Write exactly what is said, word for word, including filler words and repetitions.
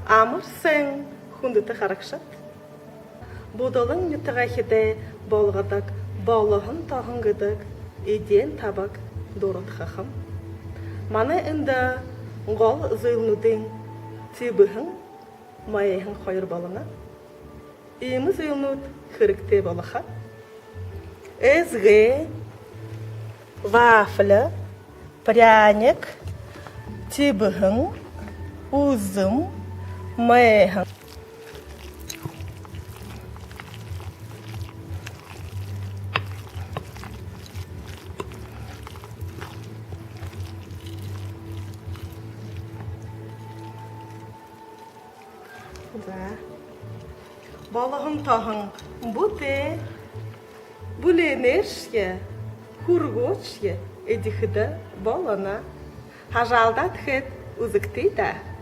Амар сайн, хүндэтэ харагшад! Будалан нютагайхидай болгодог болоһон тоһон гэдэг эдеэн табаг дурадхахам. Манай эндэ гол зүйлнүүдынь тиибэһэн, майһан хоёр болоно. Иимэ зүйлнүүд хэрэгтэй болохо. Эсгэ, вафля, пряник, тиибэһэн, үзэм, майһан. За. Болоһон тоһон бүтээ. Бүлеэнээршье, хүргөөдшье эдихэдэ болоно. Хажаалдаад хээд үзэгты даа.